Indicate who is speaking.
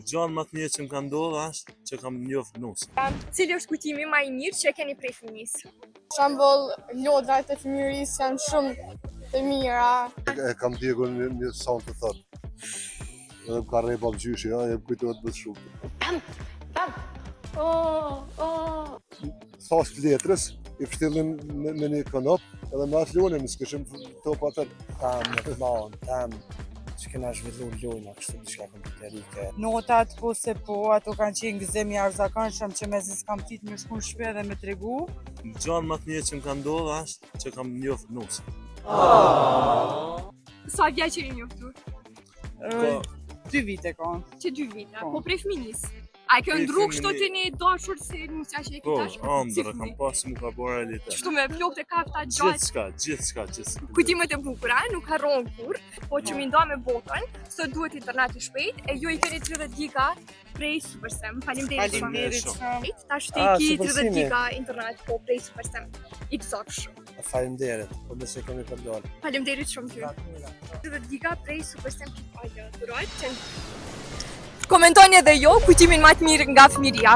Speaker 1: Gjanë më të mirë që më ka ndodhur është që kam njoft nuse.
Speaker 2: Cili është kujtimi më i mirë që e keni prej fëmisë?
Speaker 3: Shembull, lodrat e fëmijërisë janë shumë të mira.
Speaker 4: E kam djegur një, një son të thënë. Edhe më ka rre babgjyshi, ja, e më kujtohet më shumë.
Speaker 2: Oh, oh.
Speaker 4: Thash të letrës, i pështillin me, me një konop, edhe me atë lunim, s'kishim top atër.
Speaker 5: Tam, me vllaun tem, që kena zhvillu lojna, kështu diçka kompjuterike.
Speaker 6: Notat, po se po, ato kanë qenë gëzim jashtëzakonshëm që mezi s'kam prit me shku në shtëpi edhe me tregu.
Speaker 1: Gjanë më të mirë që më ka ndodhur është që kam njoft nuse.
Speaker 2: Sa vjeç jeni njoftu?
Speaker 1: Ka
Speaker 6: Dy vite ka.
Speaker 2: Që dy vite,
Speaker 6: Po.
Speaker 2: po prej fëminisë. A e ke
Speaker 1: Prej
Speaker 2: ndru kështu
Speaker 1: fëminisë.
Speaker 2: ti një dashur si nusja që e ke
Speaker 1: po,
Speaker 2: tash? Si
Speaker 1: ëndër, kam
Speaker 2: fëmijë.
Speaker 1: pasur mu ka bërë realitet.
Speaker 2: Kështu me flokët e kafta gjatë,
Speaker 1: Gjithçka, gjithçka, gjithçka.
Speaker 2: kujtimet e bukura, nuk harron kurr, po që mi nda me botën, sot duhet internet i shpejt, e ju i keni 30 giga prej Supersim. Faleminderit shumë.
Speaker 6: Faleminderit
Speaker 1: shumë.
Speaker 6: shumë.
Speaker 2: Tash ti
Speaker 5: Ah,
Speaker 2: ki 30
Speaker 5: Supersimi.
Speaker 2: giga internet po prej Supersim. I gëzofsh.
Speaker 5: Faleminderit, po nëse kemi përdorë.
Speaker 2: Faleminderit shumë ty. 30 giga prej Supersim Alja, dhurojt që Komentoni edhe jo kujtimin më të mirë nga fëmiria.